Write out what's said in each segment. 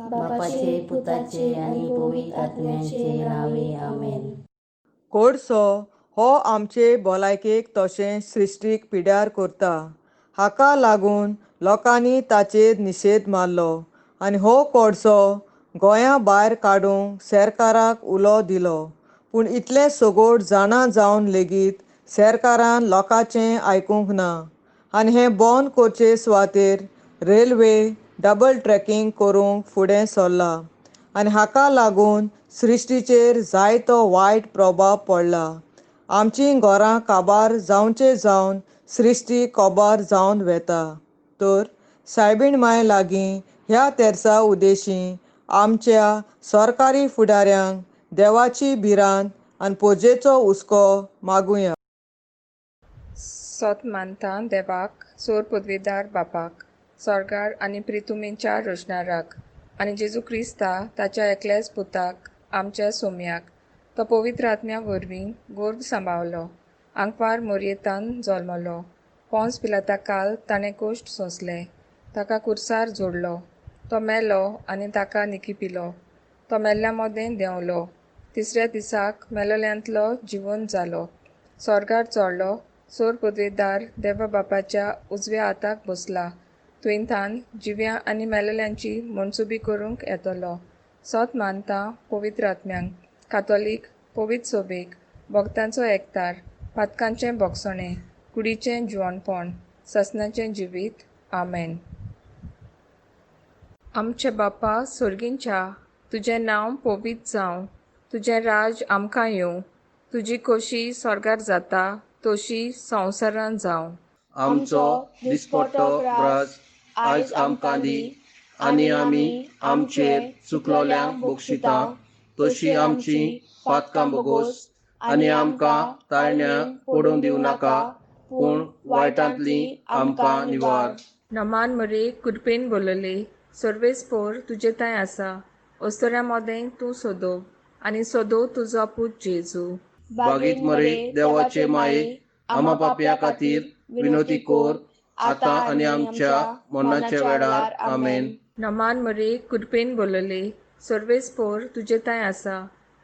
बापाचे पुताचे आनी पवित्र आत्म्याचे नांवे आमेन. कोळसो हो आमचे भलायकेक तशें सृश्टीक पिड्यार करता. हाका लागून लोकांनी ताचेर निशेध मारलो आनी हो कोळसो गोंया भायर काडूंक सरकाराक उलो दिलो. पूण इतलें सगट जाणा जावन लेगीत सरकारान लोकांचें आयकूंक ना आनी हें बंद करचे सुवातेर रेल्वे डबल ट्रॅकींग करूंक फुडें सरला आनी हाका लागून सृश्टीचेर जायतो वायट प्रभाव पडला. आमचीं घरां काबार जावचे जावन सृश्टी काबार जावन वता. तर सायबीण माय लागीं ह्या तेर्सा उदेशीं आमच्या सरकारी फुडाऱ्यांक देवाची भिरांत आनी पोजेचो हुस्को मागुया. सोत मानता देवाक, सोर पदवेदार बापाक, सोर्गार आनी प्रितुमेच्या रचणाराक, आनी जेजू क्रिस्ता ताच्या एकल्याच पुताक, आमच्या सोम्याक, तो पवित्र आत्म्या वरवीं गोर्भ सांबावलो, आंकवार मोरयेतान जल्मलो, पोंस पिलाता काल ताणें कोश्ट सोंसले, ताका कुर्सार जोडलो, तो मेलो आनी ताका निकिपिलो, तो मेल्ल्या मदें देंवलो, तिसऱ्या दिसाक मेलोल्यांतलो जिवन जालो, सोर्गार चोडलो, सोर पदवेदार देवा बापाच्या उजव्या हाताक बसला, थंयथान जिव्या आनी मेलेल्यांची मनसुबी करूंक येतलो. सोत मानता पवित्र आत्म्यांक, कातोलीक पवित्र सोबेक, भक्तांचो एकतार, पातकांचें भोगसणें, कुडीचें जिवणपण, ससनाचें जिवीत. आमेन. आमचे बापा सोर्गींच्या, तुजें नांव पवित्र जावं, तुजें राज आमकां येवं, तुजी खोशी स्वर्गार जाता तशी संवसारांत जावं. आमचो दिसपट्टो ग्रास आयज आमकां दी आनी आमी आमचेर चुकलोल्यांक बक्षिता तशी आमची पातकां बोगोस आनी आमकां ताळण्या पडून दिवं नाका, पूण वायटांतली आमकां निवार. नमान मरे, कृपेन बोलले, सर्वेस्पोर तुजे थंय आसा, अस्तोऱ्या मदें तूं सोदो आनी सोदो तुजो पूत जेजू. बागीत मरे देवाचे माये, आमा पापया खातीर विनोती कोर, आतां आनी आमच्या मरणाच्या वेळार. आमेन. नमान मरे, कृपेन बोलले, सर्वेस्पोर तुजे थंय आसा,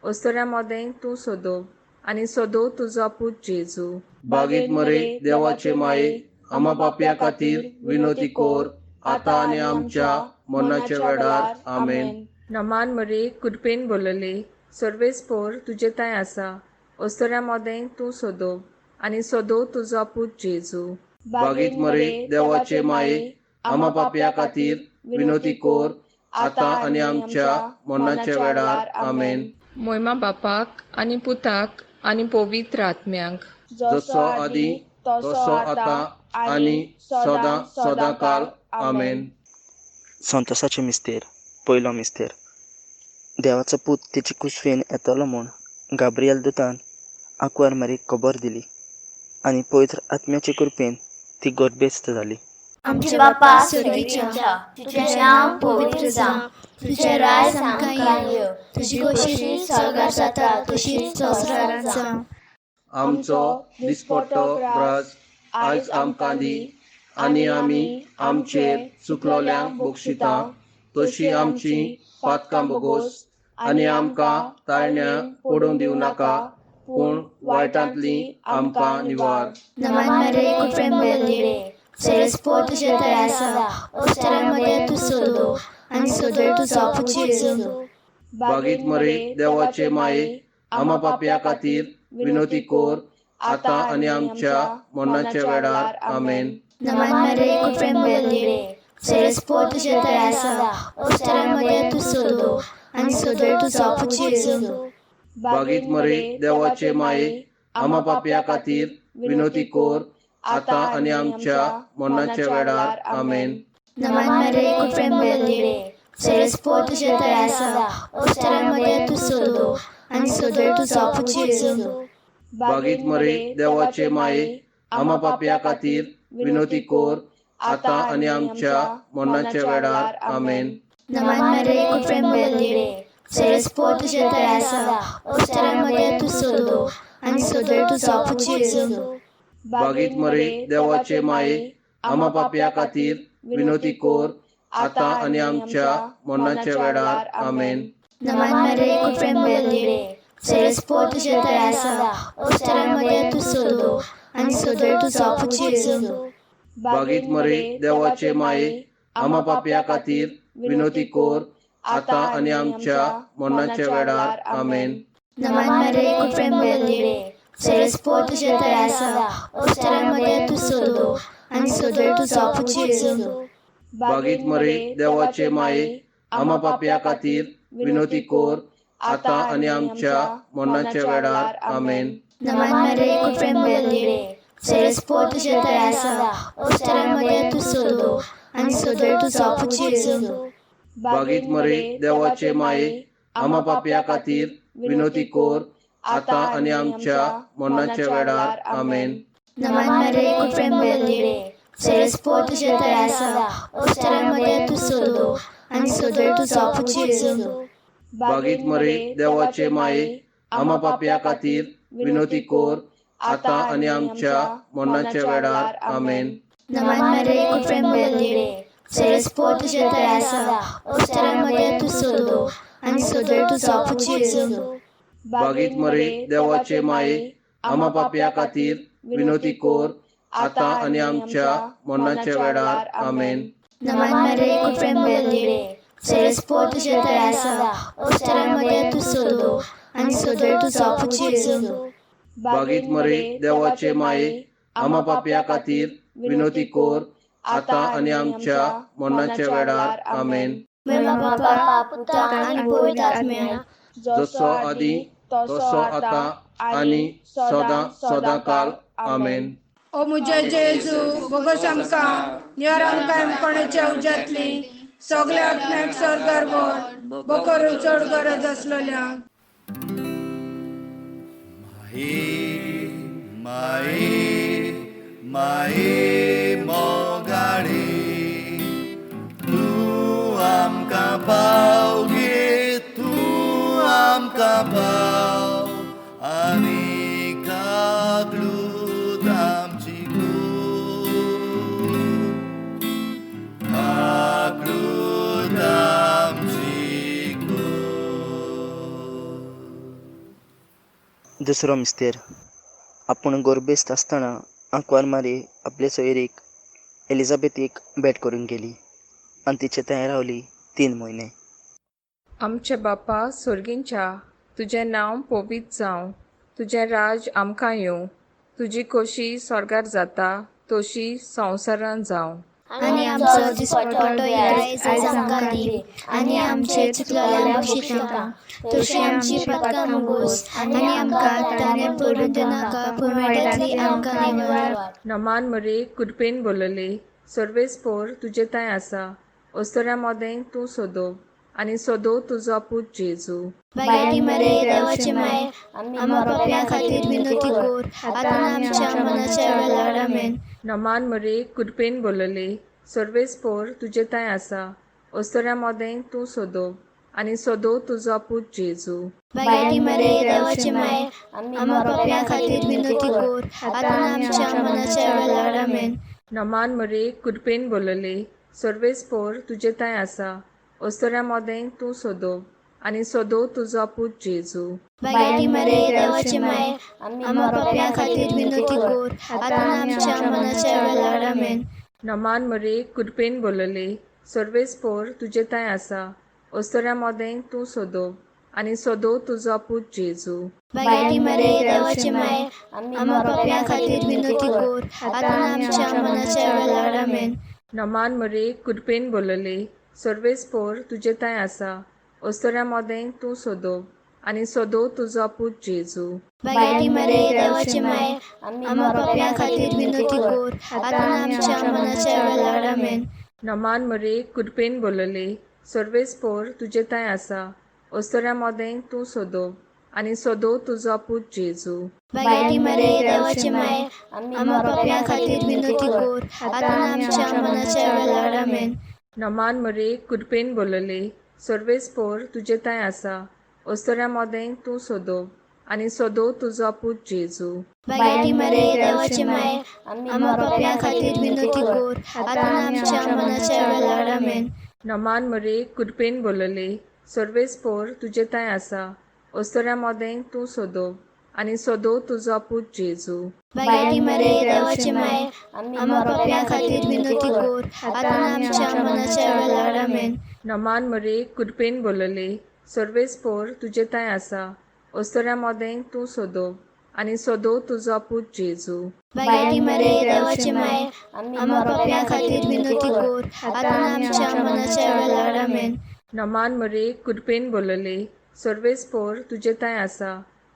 अस्तोऱ्या मदें तूं सोदो आनी सोदो तुजो पूत जेजू. बागीत मरे देवाचे माये, आमा पापया खातीर विनोती कोर, आतां आनी आमच्या मरणाच्या वेळार. आमेन. नमान मरे, कृपेन बोलले, सर्वेस्पोर तुजे थंय आसा, अस्तोऱ्या मदें तूं सोदो आनी सोदो तुजो पूत जेजू. बागीत मरे देवाचे माये, आमा पापया खातीर विनोती कोर, आतां आनी आमच्या मरणाच्या वेळार. आमेन. मोयमा बापाक आनी पुताक आनी पवित्र आत्म्यांक, जसो आदी तसो आतां आनी सदां सदां काल. आमेन. संतोसाचे मिस्तेर, पयलो मिस्तेर. देवाचो पूत तेची कुसवेन येतलो म्हूण गाब्रिएल दुतान आंकवार मारीक खबर दिली आनी पवित्र आत्म्याचे कृपेन ती गर्भेस्त जाली. आमच्या बापा स्वर्गीच्या, तुजें नांव पवित्र जावं, तुजें राज आमकां येवं, तुजी खोशी स्वर्गार जाता तशीच संवसारांत जावं. आमचो दिसपट्टो ग्रास आयज आमकां दी आनी आमी आमचेर चुकलोल्यांक बक्षिता तशी आमची पातकां बोगोस आनी आमकां ताळण्या पडून दिवं नाका, पूण वायटांतली आमकां निवार. नमान मरे, कृपेन भरलेले, सरस्पोर तुजे थंय आसा, अस्तोऱ्या मदें तूं सोदो आनी सोदो तुजो पूत जेजू. बागीत मरे देवाचे माये, आमा पापया खातीर विनोती कोर, आतां आनी आमच्या मरणाच्या वेळार. आमेन. नमान मरे, कृपेन भरलेले, सरस्पोर तुजे थंय आसा, अस्तोऱ्या मदें तूं सोदो आनी सोदो तुजो पूत जेजू. बागीत मरे देवाचे माये, आमा पापया खातीर विनोती कोर, आतां आनी आमच्या मरणाच्या वेळार. आमेन. नमान मरे, कृपेन भरलेले, सरस्पोर तुजे थंय आसा, अस्तोऱ्या मदें तूं सोदो आनी सोदो तुजो पूत जेजू. बागीत मरे देवाचे माये, आमा पापया खातीर विनोती कोर, आतां आनी आमच्या मरणाच्या वेळार. आमेन. नमान मरे, कृपेन भरलेले, सरस्पोर तुजे थंय आसा, अस्तोऱ्या मदें तूं सोदो आनी सोदो तुजो पूत जेजू. बागीत मरे देवाचे माये, आमा पापया खातीर विनोती कोर, आतां आनी आमच्या मरणाच्या वेळार. आमेन. नमान मरे कृपेन भरलेले, सरस्पोर तुजे थंय आसा, अस्तरामध्ये तूं सोदो आनी सोदळ तुजो पूत जेजू. बागीत मरे देवाचे माये, आमा पापया खातीर विनोती कोर, आतां आनी आमच्या मरणाच्या वेळार. आमेन. नमान मरे कृपेन भरलेले, सरस्पोर तुजे थंय आसा, अस्तरामध्ये तूं सोदो आनी सोदळ तुजो पूत जेजू. बागीत मरे देवाचे माये, आमा पापया खातीर विनोती कोर, आतां आनी आमच्या मरणाच्या वेळार. आमेन. नमान मरे कृपेन भरलेले, सरस्पोर तुजे थंय आसा, अस्तरामध्ये तूं सोदो आनी सोदळ तुजो पूत जेजू. बागीत मरे देवाचे माये, आमा पापया खातीर विनोती कोर, आतां आनी आमच्या मरणाच्या वेळार. आमेन. नमान मरे कृपेन भरलेले, सरस्पोर तुजे थंय आसा, अस्तरामध्ये तूं सोदो आनी सोदळ तुजो पूत जेजू. बागीत मरे देवाचे माये, आमा पापया खातीर विनोती कोर, आतां आनी आमच्या मरणाच्या वेळार. आमेन. नमान मरे कृपेन भरलेले, सरस्पोर तुजे थंय आसा, अस्तरामध्ये तूं सोदो आनी सोदळ तुजो पूत जेजू. बागीत मरे देवाचे माये, आमा पापया खातीर विनोती कोर, आतां आनी आमच्या मरणाच्या वेळार. आमेन. नमान मरे कृपेन भरलेले, सरस्पोर तुजे थंय आसा, अस्तरामध्ये तूं सोदो आनी सोदळ तुजो पूत जेजू. बागीत मरे देवाचे माये, आमा पापया खातीर विनोती कोर, आतां आनी आमच्या मरणाच्या वेळार. आमेन. मेमा बापा, पुता आनी पवित्र आत्म्या, जसो आदी तसो आतां आनी सदां सदां काल. आमेन. ओ म्हज्या जेजू, बोगस आमकां निवर, आमकां कोणाच्या उज्यांतली सगल्या आत्म्याक स्वर्गार व्हर, बोकरून चड गरज आसलेल्या. माई माई माई मोगाळी, तूं आमकां पाव गे, तूं आमकां पाव आनी काकलूत आमची कूड, काकलूत आमची कूड. दुसरो मिस्तेर. आपूण गोरबेस्त आसतना आंकवार मारी आपले सोयरीक एलिझाबेथीक भेट करूंक गेली आनी तिचे थंय रावली 3 म्हयने. आमचे बापा सोर्गींच्या, तुजें नांव पवित्र जावं, तुजें राज आमकां येवं, तुजी खोशी स्वर्गार जाता तशी संवसारांत जावं. आनी आमचो दिसपटो आयज आमकां दी, आनी आमचे चुकलेल्या बक्षितां तशी आमची पातकां मुगोस, आनी आमकां ताणें पडून दिनाका, पूण वायटांतली आमकां निवार. नमान मरे कृपेन बोलले, सर्वेस्पोर तुजे थंय आसा, अस्तुऱ्यां मदें तूं सोदो आनी सोदो तुजो पूत जेजू. बायटी मरे देवाचे माय, आम्हा पापयां खातीर विनवती कर, आतां आमच्या मनाच्या वेळार. आमेन. नमान मरे कृपेन बोलले, सर्वेस्पोर तुजे थंय आसा, अस्तुऱ्यां मदें तूं सोदो आनी सोदो तुजो पूत जेजू. बायटी मरे देवाचे माय, आम्हा पापयां खातीर विनवती कर, आतां आमच्या मनाच्या वेळार. आमेन. नमान मरे कृपेन बोलले, सर्वेस्पोर तुजे थंय आसा, अस्तुऱ्यां मदें तूं सोदो आनी सोदो तुजो पूत जेजू. बायटी मरे देवाचे माय, आम्हा पापयां खातीर विनवती कर, आतां आमच्या मनाच्या वेळार. आमेन. नमान मरे कृपेन बोलले, सर्वेस्पोर तुजे थंय आसा, अस्तुऱ्यां मदें तूं सोदो आनी सोदो तुजो पूत जेजू. बायटी मरे देवाचे माय, आम्हा पापयां खातीर विनवती कर, आतां आमच्या मनाच्या वेळार. आमेन. नमान मरे कृपेन बोलले, सर्वेस्पोर तुजे थंय आसा, अस्तुऱ्यां मदें तूं सोदो आनी सोदो तुजो पूत जेजू. बायटी मरे देवाचे माय, आम्हा पापयां खातीर विनवती कर, आतां आमच्या मनाच्या वेळार. आमेन. नमान मरे कृपेन बोलले, सर्वेस्पोर तुजे थंय आसा, अस्तुऱ्यां मदें तूं सोदो आनी सोदो तुजो पूत जेजू. बायटी मरे देवाचे माय, आम्हा पापयां खातीर विनवती कर, आतां आमच्या मनाच्या वेळार. आमेन. नमान मरे कृपेन बोलले, सर्वेस्पोर तुजे थंय आसा, अस्तुऱ्यां मदें तूं सोदो आनी सोदो तुजो पूत जेजू. बायटी मरे देवाचे माय, आम्हा पापयां खातीर विनवती कर, आतां आमच्या मनाच्या वेळार. आमेन. नमान मरे कृपेन बोलले, सर्वेस्पोर तुजे थंय आसा, ओस्तोऱ्या मोदें तूं सोदो आनी सोदो तुजो पूत जेजू. बायटी मरे देवाचे माये, आम्हा पापयां खातीर विनवती कर, आतां आमच्या मनाच्या वेळार. आमेन. नमान मरे कृपेन बोलले, सर्वेस्पोर तुजे थंय आसा, ओस्तोऱ्या मोदें तूं सोदो आनी सोदो तुजो पूत जेजू. बायटी मरे देवाचे माये, आम्हा पापयां खातीर विनवती कर, आतां आमच्या मनाच्या वेळार. आमेन. नमान मरे कृपेन बोलले, सर्वेस्पोर तुजे थंय आसा,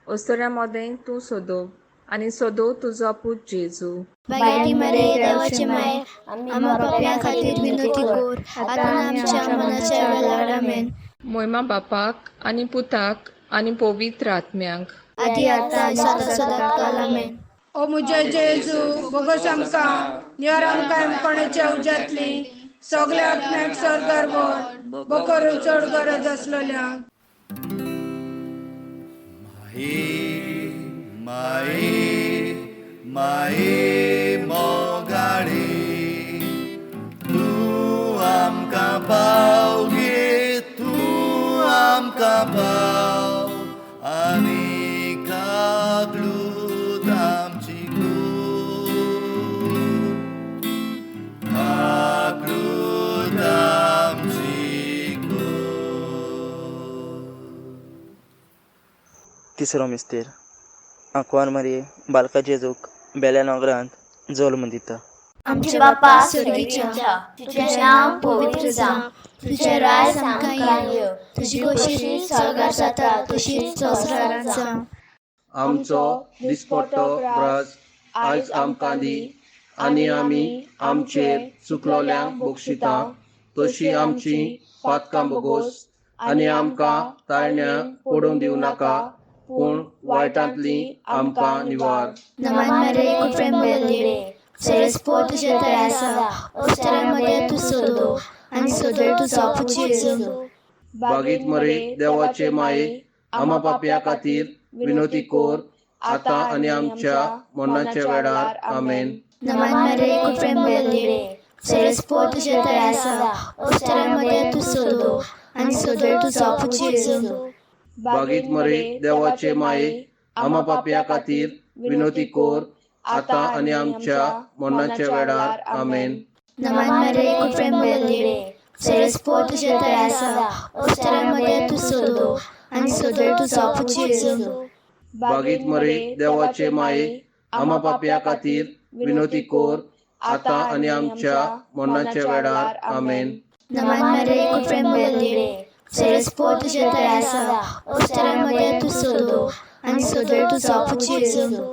ओस्तोऱ्या मोदें तूं सोदो आनी सोदो तुजो पूत जेजू. बायटी मरे देवाचे माये, आम्हा पापयां खातीर विनवती कर, आतां आमच्या मनाच्या वेळार. आमेन. मोयमा बापाक आनी पुताक आनी पवित्र आत्म्याक. आदी आतां सदां सदां काल. आमेन. ओ मुझे जेजू, बोगस आमकां निवार, आमकां कोणाच्या उज्यांतली, सगल्या आत्म्याक स्वर्गार व्हर, बोकरून चड गरज आसलेल्या. माई माई माई मोगाळी, तूं आमकां पाव गे, तूं आमकां पाव आनी काकलूत आमची कूर, काकलूत आमची कूर. तिसरो मिस्तेर. आंकवार मारये बालका जेजूक बेल्या नगरांत जल्म दिता. आमच्या बापा स्वर्गीच्या, तुजें नांव पवित्र जावं, तुजें राज आमकां येवं, तुजी खोशी स्वर्गार जाता तशीच संवसारांत जावं. आमचो दिसपट्टो ग्रास आयज आमकां दी, आनी आमी आमचेर चुकलोल्यांक बक्षिता तशी आमची पातकां बोगोस, आनी आमकां ताळण्या पडूंक दिवं नाका, पूण वायटांतली आमकां निवार. नमान मरे कृपेन भरलेले, सरस्पोर तुजे थंय आसा, ओस्तोऱ्या मदें तूं सोदो आनी सोदो तुजो पूत जेजू. बागीत मरे देवाचे माये, आमा पापया खातीर विनवती कर, आतां आनी आमच्या मरणाच्या वेळार. आमेन. नमान मरे कृपेन भरलेले, सरस्पोर तुजे थंय आसा, ओस्तोऱ्या मदें तूं सोदो आनी सोदो तुजो पूत जेजू. बागीत मरे देवाचे माये, आमा पापया खातीर विनवती कर, आतां आनी आमच्या मरणाच्या वेळार. आमेन. नमान मरे कृपेन भरलेले, सरस्पोर तुजे थंय आसा, ओस्तोऱ्या मदें तूं सोदो आनी सोदो तुजो पूत जेजू. बागीत मरे देवाचे माये, आमा पापया खातीर विनवती कर, आतां आनी आमच्या मरणाच्या वेळार. आमेन. नमान मरे कृपेन भरलेले, सरस्पोर तुजे थंय आसा, ओस्तोऱ्या मदें तूं सोदो आनी सोदो तुजो पूत जेजू.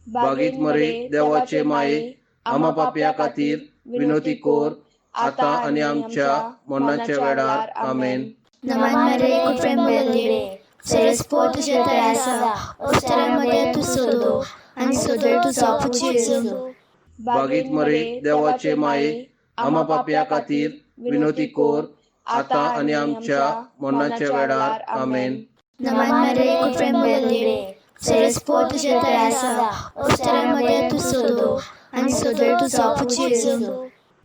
बागीत मरे देवाचे माये, आमा पापया खातीर विनवती कर, आतां आनी आमच्या मरणाच्या वेळार. आमेन. नमान मरे कृपेन भरलेले, सरस्पोर तुजे थंय आसा, ओस्तोऱ्या मदें तूं सोदो आनी सोदो तुजो पूत जेजू. बागीत मरे देवाचे माये, आमा पापया खातीर विनवती कर, आतां आनी आमच्या मरणाच्या वेळार. आमेन. नमान मरे कृपेन भरलेले, सरस्पोर तुजे थंय आसा, ओस्तोऱ्या मदें तूं सोदो आनी सोदो तुजो पूत जेजू.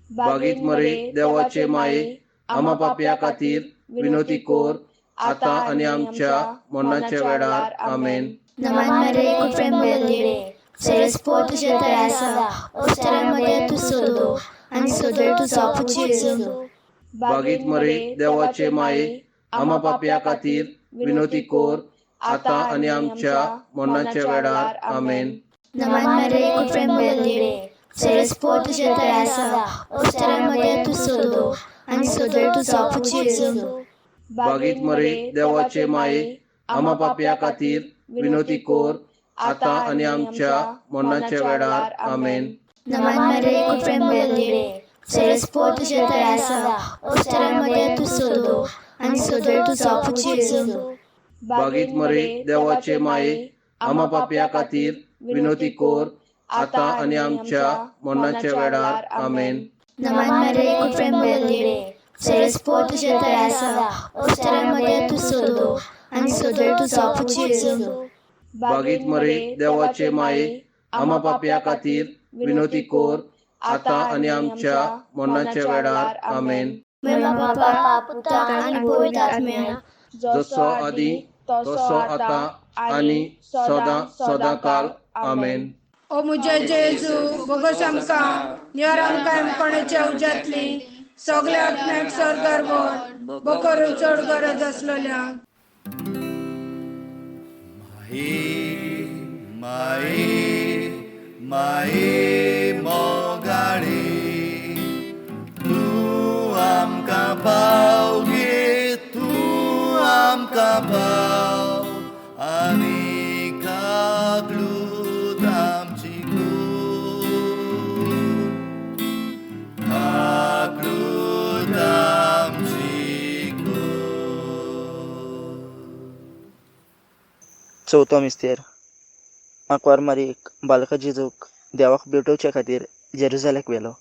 बागीत मरे देवाचे माये, आमा पापया खातीर विनवती कर, आतां आनी आमच्या मरणाच्या वेळार. आमेन. नमान मरे कृपेन भरलेले, सरस्पोर तुजे थंय आसा, ओस्तोऱ्या मदें तूं सोदो आनी सोदो तुजो पूत जेजू. बागीत मरे देवाचे माये, आमा पापया खातीर विनवती कर, आतां आनी आमच्या मरणाच्या वेळार. आमेन. नमान मरे कृपेन भरलेले, सरस्पोर तुजे थंय आसा, ओस्तोऱ्या मदें तूं सोदो आनी सोदो तुजो पूत जेजू. बागीत मरे देवाचे माये, आमा पापया खातीर विनवती कर, आतां आनी आमच्या मरणाच्या वेळार. आमेन. नमान मरे कृपेन भरलेले, सरस्पोर तुजे थंय आसा, ओस्तोऱ्या मदें तूं सोदो आनी सोदो तुजो पूत जेजू. बागीत मरे देवाचे माये, आमा पापया खातीर विनवती कर, आतां आनी आमच्या मरणाच्या वेळार. आमेन. नमान मरे कृपेन भरलेले, सरस्पोर तुजे थंय आसा, ओस्तोऱ्या मदें तूं सोदो आनी सोदो तुजो पूत जेजू. बागीत मरे देवाचे माये, आमा पापया खातीर विनवती कर, आतां आनी आमच्या मरणाच्या वेळार. आमेन. महिमा बापा पुताक आनी पवित्र आत्म्याक, जसो आदी तसो आतां आनी सदां सदां काल. आमेन. ओ मुजे जेजू, बोगोस आमकां निवार, आमकां कोणाच्या उज्यांतली सगल्या आत्म्याक स्वर्गार व्हर, बोकरून चड गरज आसलेल्या. माई माई माई मोगाळी, तूं आमकां पाव गे, तूं आमकां पाव आनी काकलूत आमची कर, काकलूत आमची कर. चवथो मिस्तेर. आंकवार मारीक बालका जेजूक देवाक भेटोवचे खातीर जेरुजाल्याक व्हेलो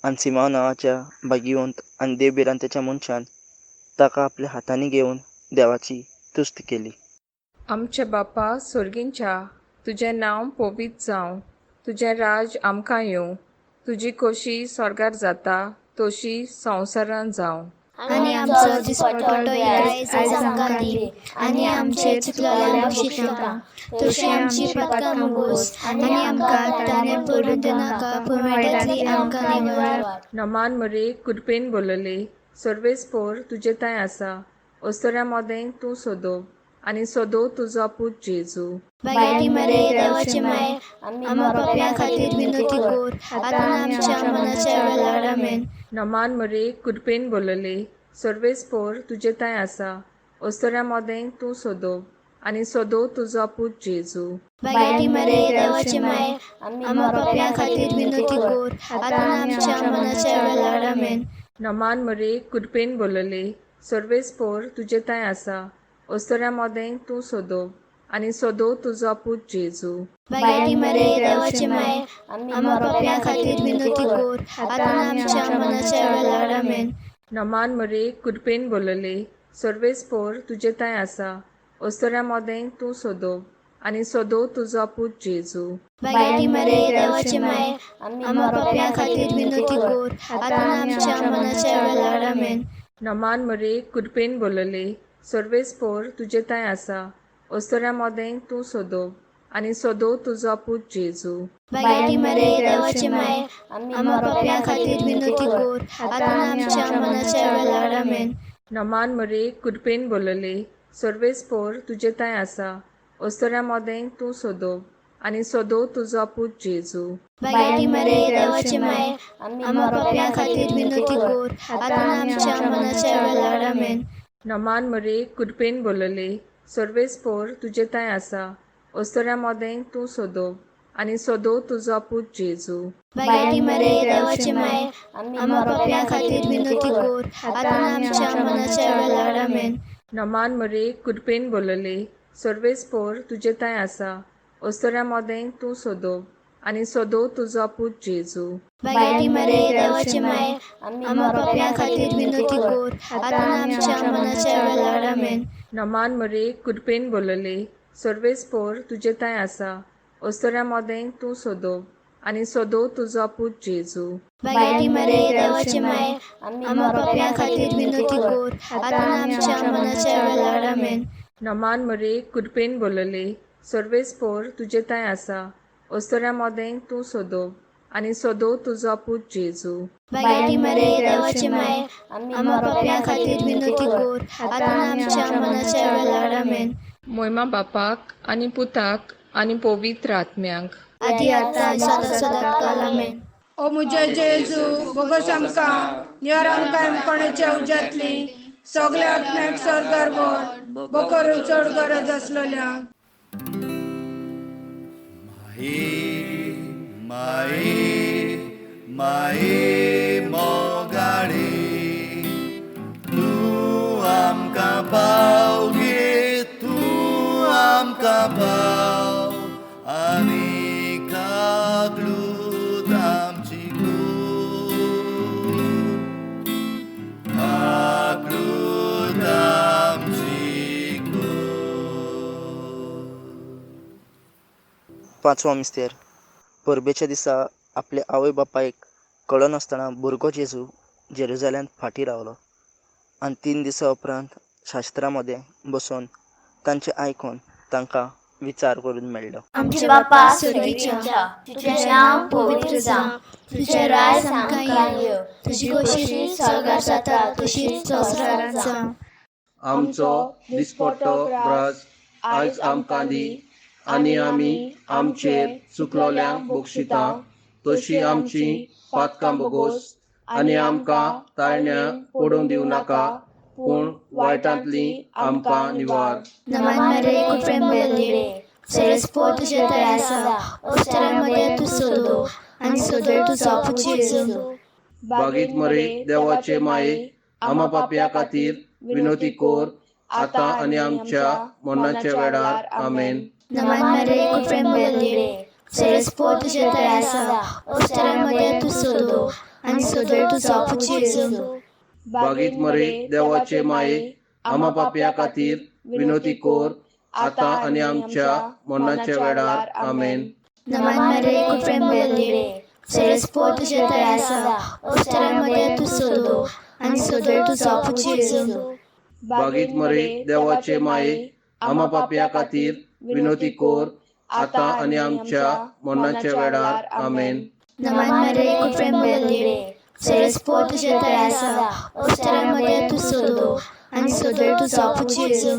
आनी सिमांव नांवाच्या भाग्यवंत आनी देव भिरांतेच्या मनशान ताका आपल्या हातांनी घेवन देवाची तुस्त केली. आमचे बापा सोर्गींच्या, तुजें नांव पवित्र जावं, तुजें राज आमकां येवं, तुजी खोशी स्वर्गार जाता तशी संवसारान जावं. आनी आमचो दिसपटो आयज आमकां दी, आनी आमचे चुकलेल्या बक्षीस नाका, तशी आमची पातकां मुगोस, आनी आमकां ताणें पडून दिनाका, पूण वायटांतली आमकां निवार. नमान मरे, कृपेन बोलले, सर्वेस्पोर तुजे थंय आसा, अस्तुऱ्यां मदें तूं सोदो आनी सोदो तुजो पूत जेजू. बायटी मरे, देवाचे माय, आम्हा पाप्यां खातीर विनवती कर, आतां आमच्या मनाच्या वेळार. आमेन. नमान मरे, कृपेन बोलले, सर्वेस्पोर तुजे थंय आसा, अस्तुऱ्यां मदें तूं सोदो आनी सोदो तुजो पूत जेजू. बायटी मरे, देवाचे माय, आम्हा पाप्यां खातीर विनवती कर, आतां आमच्या मनाच्या वेळार. आमेन. नमान मरे, कृपेन बोलले, सर्वेस्पोर तुजे थंय आसा, अस्तुऱ्यां मदें तूं सोदो आनी सोदो तुजो पूत जेजू. बायटी मरे, देवाचे माय, आम्हा पाप्यां खातीर विनवती कर, आतां आमच्या मनाच्या वेळार. आमेन. नमान मरे, कृपेन बोलले, सर्वेस्पोर तुजे थंय आसा, अस्तुऱ्यां मदें तूं सोदो आनी सोदो तुजो पूत जेजू. बायटी मरे, देवाचे माय, आम्हा पाप्यां खातीर विनवती कर, आतां आमच्या मनाच्या वेळार. आमेन. नमान मरे, कृपेन बोलले, सर्वेस्पोर तुजे थंय आसा, अस्तुऱ्यां मदें तूं सोदो आनी सोदो तुजो पूत जेजू. बायटी मरे, देवाचे माय, आम्हा पाप्यां खातीर विनवती कर, आतां आमच्या मनाच्या वेळार. आमेन. नमान मरे, कृपेन बोलले, सर्वेस्पोर तुजे थंय आसा, अस्तुऱ्यां मदें तूं सोदो आनी सोदो तुजो पूत जेजू. बायटी मरे, देवाचे माय, आम्हा पाप्यां खातीर विनवती कर, आतां आमच्या मनाच्या वेळार. आमेन. नमान मरे, कृपेन बोलले, सर्वेस्पोर तुजे थंय आसा, अस्तुऱ्यां मदें तूं सोदो आनी सोदो तुजो पूत जेजू. बायटी मरे, देवाचे माय, आम्हा पाप्यां खातीर विनवती कर, आतां आमच्या मनाच्या वेळार. आमेन. नमान मरे, कृपेन बोलले, सर्वेस्पोर तुजे थंय आसा, अस्तुऱ्यां मदें तूं सोदो आनी सोदो तुजो पूत जेजू. बायटी मरे, देवाचे माय, आम्हा पाप्यां खातीर विनवती कर, आतां आमच्या मनाच्या वेळार. आमेन. नमान मरे, कृपेन बोलले, सर्वेस्पोर तुजे थंय आसा, अस्तुऱ्यां मदें तूं सोदो आनी सोदो तुजो पूत जेजू. बायटी मरे, देवाचे माय, आम्हा पाप्यां खातीर विनवती कर, आतां आमच्या मनाच्या वेळार. आमेन. नमान मरे, कृपेन बोलले, सर्वेस्पोर तुजे थंय आसा, अस्तुऱ्यां मदें तूं सोदो आनी सोदो तुजो पूत जेजू. बायटी मरे, देवाचे माय, आम्हा पाप्यां खातीर विनवती कर, आतां आमच्या मनाच्या वेळार. आमेन. मोयमा बापाक आनी पुताक आनी पवित्र आत्म्याक, आदी आतां सदां सदां काल. आमेन. ओ मुजे जेजू, बोगोस आमकां निवार, आमकां कोणाच्या उज्यांतली सगल्या आत्म्याक स्वर्गार व्हर, बोकरून चड गरज आसलेल्या. माई माई माई मोगाळी, तूं आमकां पाव गे, तूं आमकां पाव आनी काकलूत आमची कर, काकलूत आमची कर. पांचवो मिस्तेर. परबेच्या दिसा आपल्या आवय बापायक कळनासतना भुरगो जेजू जेरुजाल्यांत फाटीं रावलो आनी 3 दिसां उपरांत शास्त्रा मदें बसून तांचें आयकून तांकां विचार करून मेळ्ळो. आमचे बापा स्वर्गीच्या, तुजें नांव पवित्र जावं, तुजें राज आमकां येवं, तुजी खोशी स्वर्गार जाता तशीच संवसारांत जावं. आमचो दिसपट्टो ग्रास आयज आमकां दी आनी आमी आमचेर चुकलोल्यांक बक्षिता तशी आमची पातकां बोगोस आनी आमकां ताळण्या पडून दिवं नाका पूण वायटांतली आमकां निवार. नमन मरे कृपेन भरलेले, सरस्पो तुजे थंय आसा, अवसरामध्ये तूं सोदो आनी सोदल तुजो पूत जेजू. बागीत मरे देवाचे माये, आमा पापया खातीर विनोती कोर आतां आनी आमच्या मरणाच्या वेळार. आमेन. नमन मरे कृपेन भरलेले, सरस्पो तुजे थंय आसा, अवसरामध्ये तूं सोदो आनी सोदल तुजो पूत जेजू. बागीत मरे देवाचे माये, आमा पापया खातीर विनोती कोर आतां आनी आमच्या मरणाच्या वेळार. आमेन. नमन मरे कृपेन भरलेले, सरस्पो तुजे थंय आसा, अवसरामध्ये तूं सोदो आनी सोदल तुजो पूत जेजू. बागीत मरे देवाचे माये, आमा पापया खातीर विनोती कोर आतां आनी आमच्या मरणाच्या वेळार. आमेन. नमन मरे कृपेन भरलेले, सरस्पो तुजे थंय आसा, अवसरामध्ये तूं सोदो आनी सोदल तुजो पूत जेजू.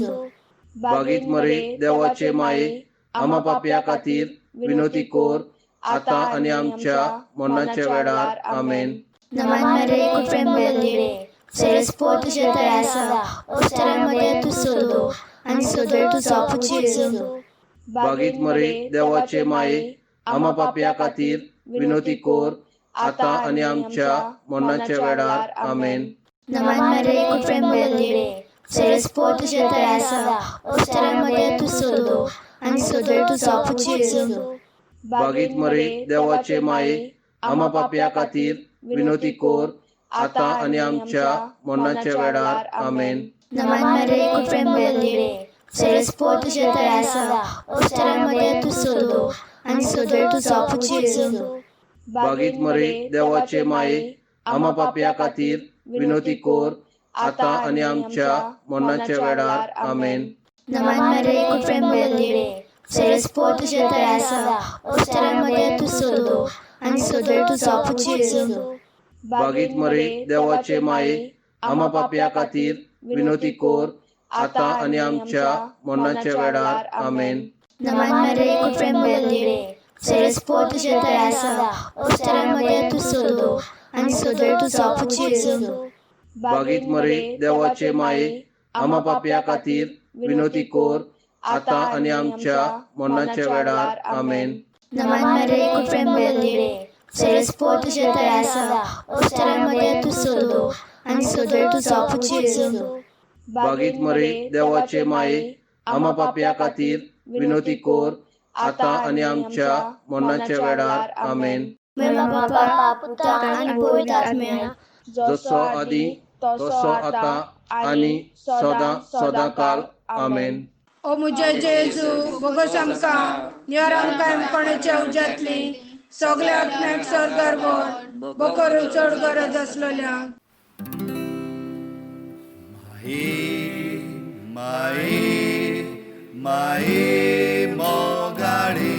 बागीत मरे देवाचे माये, आमा पापया खातीर विनोती कोर आतां आनी आमच्या मरणाच्या वेळार. आमेन. नमन मरे कृपेन भरलेले, सरस्पो तुजे थंय आसा, अवसरामध्ये तूं सोदो आनी सोदल तुजो पूत जेजू. बागीत मरे देवाचे माये, आमा पापया खातीर विनोती कोर आतां आनी आमच्या मरणाच्या वेळार. आमेन. नमन मरे कृपेन भरलेले, सरस्पो तुजे थंय आसा, अवसरामध्ये तूं सोदो आनी सोदल तुजो पूत जेजू. बागीत मरे देवाचे माये, आमा पापया खातीर विनोती कोर आतां आनी आमच्या मरणाच्या वेळार. आमेन. नमन मरे कृपेन भरलेले, सरस्पो तुजे थंय आसा, अवसरामध्ये तूं सोदो आनी सोदल तुजो पूत जेजू. बागीत मरे देवाचे माये, आमा पापया खातीर विनोती कोर आतां आनी आमच्या मरणाच्या वेळार. आमेन. नमन मरे कृपेन भरलेले, सरस्पो तुजे थंय आसा, अवसरामध्ये तूं सोदो आनी सोदल तुजो पूत जेजू. बागीत मरे देवाचे माये, आमा पापया खातीर विनोती कोर आतां आनी आमच्या मरणाच्या वेळार. आमेन. नमन मरे कृपेन भरलेले, सरस्पो तुजे थंय आसा, अवसरामध्ये तूं सोदो आनी सोदल तुजो पूत जेजू. बागीत मरे देवाचे माये, आमा पापया खातीर विनोती कोर आतां आनी आमच्या मरणाच्या वेळार. आमेन. नमन मरे कृपेन भरलेले, सरस्पो तुजे थंय आसा, अवसरामध्ये तूं सोदो आनी सोदल तुजो पूत जेजू. बागीत मरे देवाचे माये, आमा पापया खातीर विनोती कोर आतां आनी आमच्या मरणाच्या वेळार. आमेन. बापा, पुता आनी पवित्र आत्म्या, जसो आदी तसो आतां आनी सदां सदां काल. आमेन. ओ मुझे जेजू, बोगस आमकां निवार, आमकां कोणाच्या उज्यांतली सगल्या आत्म्याक स्वर्गार व्हर, बोकरून चड गरज आसलेल्या. माये माये माये मोगाळे,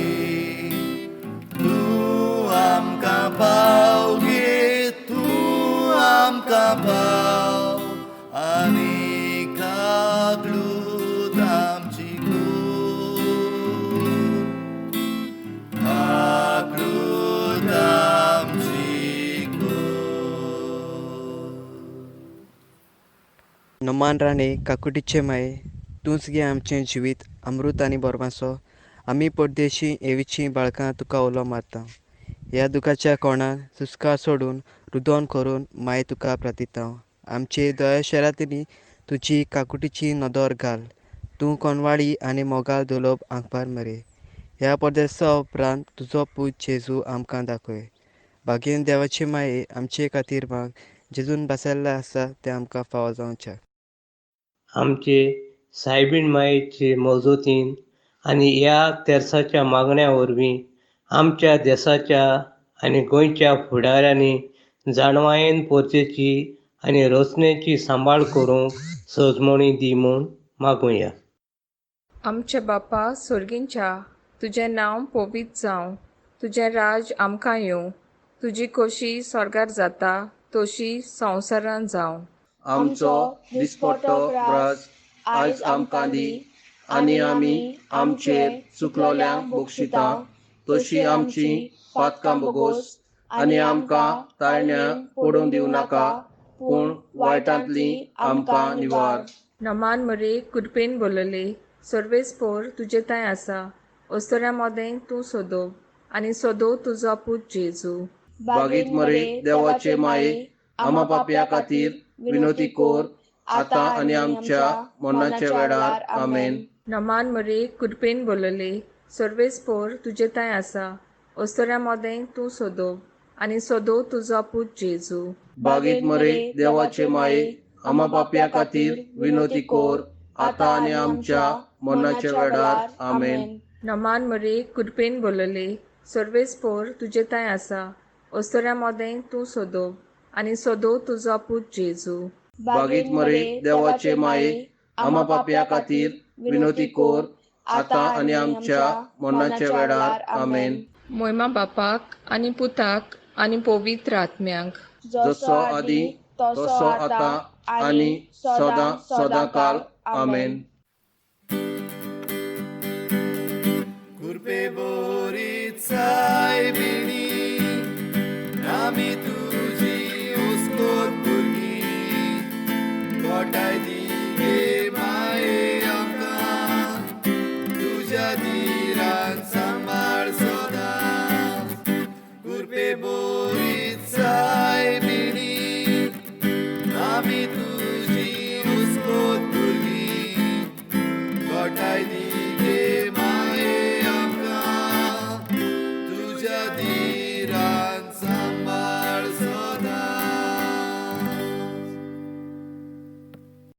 तूं आमकां पाव गे, तूं आमकां पाव आनी काकलूत आमची कोर, काकलूत आमची कोर. नमान राणे काकुटीचे माये, तूंच गे आमचें जिवीत अमृत आनी बोरमासो. आमी परदेशी एवीचीं बाळकां तुका उलो मारता. ह्या दुखाच्या कोणान सुस्कार सोडून रुदोन करून माये तुका प्रार्थिता. आमचे दया शरांतनी तुजी काकुटीची नदर घाल. तूं कोनवाळी आनी मोगाल दुलोब आंकपार मरे. ह्या परदेसा उपरांत तुजो पूत जेजू आमकां दाखय. भागेन देवाचे माये आमचे खातीर माग, जेजून बसयल्लें आसा तें आमकां फावो जावचें. आमचे सायबीण मायेचे मजतीन आनी ह्या तेर्साच्या मागण्या वरवीं आमच्या देसाच्या आनी गोंयच्या फुडाऱ्यांनी जाणवायेन पोरचेची आनी रचनेची सांबाळ करूंक सजमणी दी म्हूण मागुया. आमचे बापा सोर्गींच्या, तुजें नांव पवित्र जावं, तुजें राज आमकां येवं, तुजी खोशी स्वर्गार जाता तशी संवसारान जावं. आमचो दिसपट्टो ग्रास आयज आमकां दी आनी आमी आमचेर चुकलोल्यांक बक्षिता तशी आमची पातकां बोगोस आनी आमकां ताळण्या पडून दिवं नाका, पूण वायटांतली आमकां निवार. नमान मरे कृपेन बोलले, सर्वेस्पोर तुजे थंय आसा, अस्तुऱ्यां मदें तूं सोदो आनी सोदो तुजो पूत जेजू. बागीत मरे देवाचे माये, आमा पापया खातीर विनोती कोर आतां आनी आमच्या मरणाच्या वेळार. आमेन. नमान मरे कृपेन बोलले, सर्वेस्पोर तुजे थंय आसा, अस्तुऱ्यां मदें तूं सोदो आनी सोदो तुजो पूत जेजू. बागीत मरे देवाचे माये, आमा पापया खातीर विनोती कोर आतां आनी आमच्या मरणाच्या वेळार. आमेन. नमान मरे कृपेन बोलले, सर्वेस्पोर तुजे थंय आसा, अस्तुऱ्यां मदें तूं सोदो आनी सोदो तुजो पूत जेजू. बागीत मरे देवाचे माये, आमा पापया खातीर विनोती कोर आतां आनी आमच्या मरणाच्या वेळार. आमेन. मोयमा बापाक आनी पुताक आनी पवित्र आत्म्याक, जसो आदी तसो आतां आनी सदां सदां काल. आमेन. कृपे बोरी सायबिणी, आमी तुजी उस्कोत भुरगीं, गोठाय दी गे माये आमकां, तुज्या दिरान सांबाळ सदांच. कृपे बोरी सायबिणी, आमी तुजी उस्कोत भुरगीं, गोठाय दी गे माये आमकां, तुज्या दिरान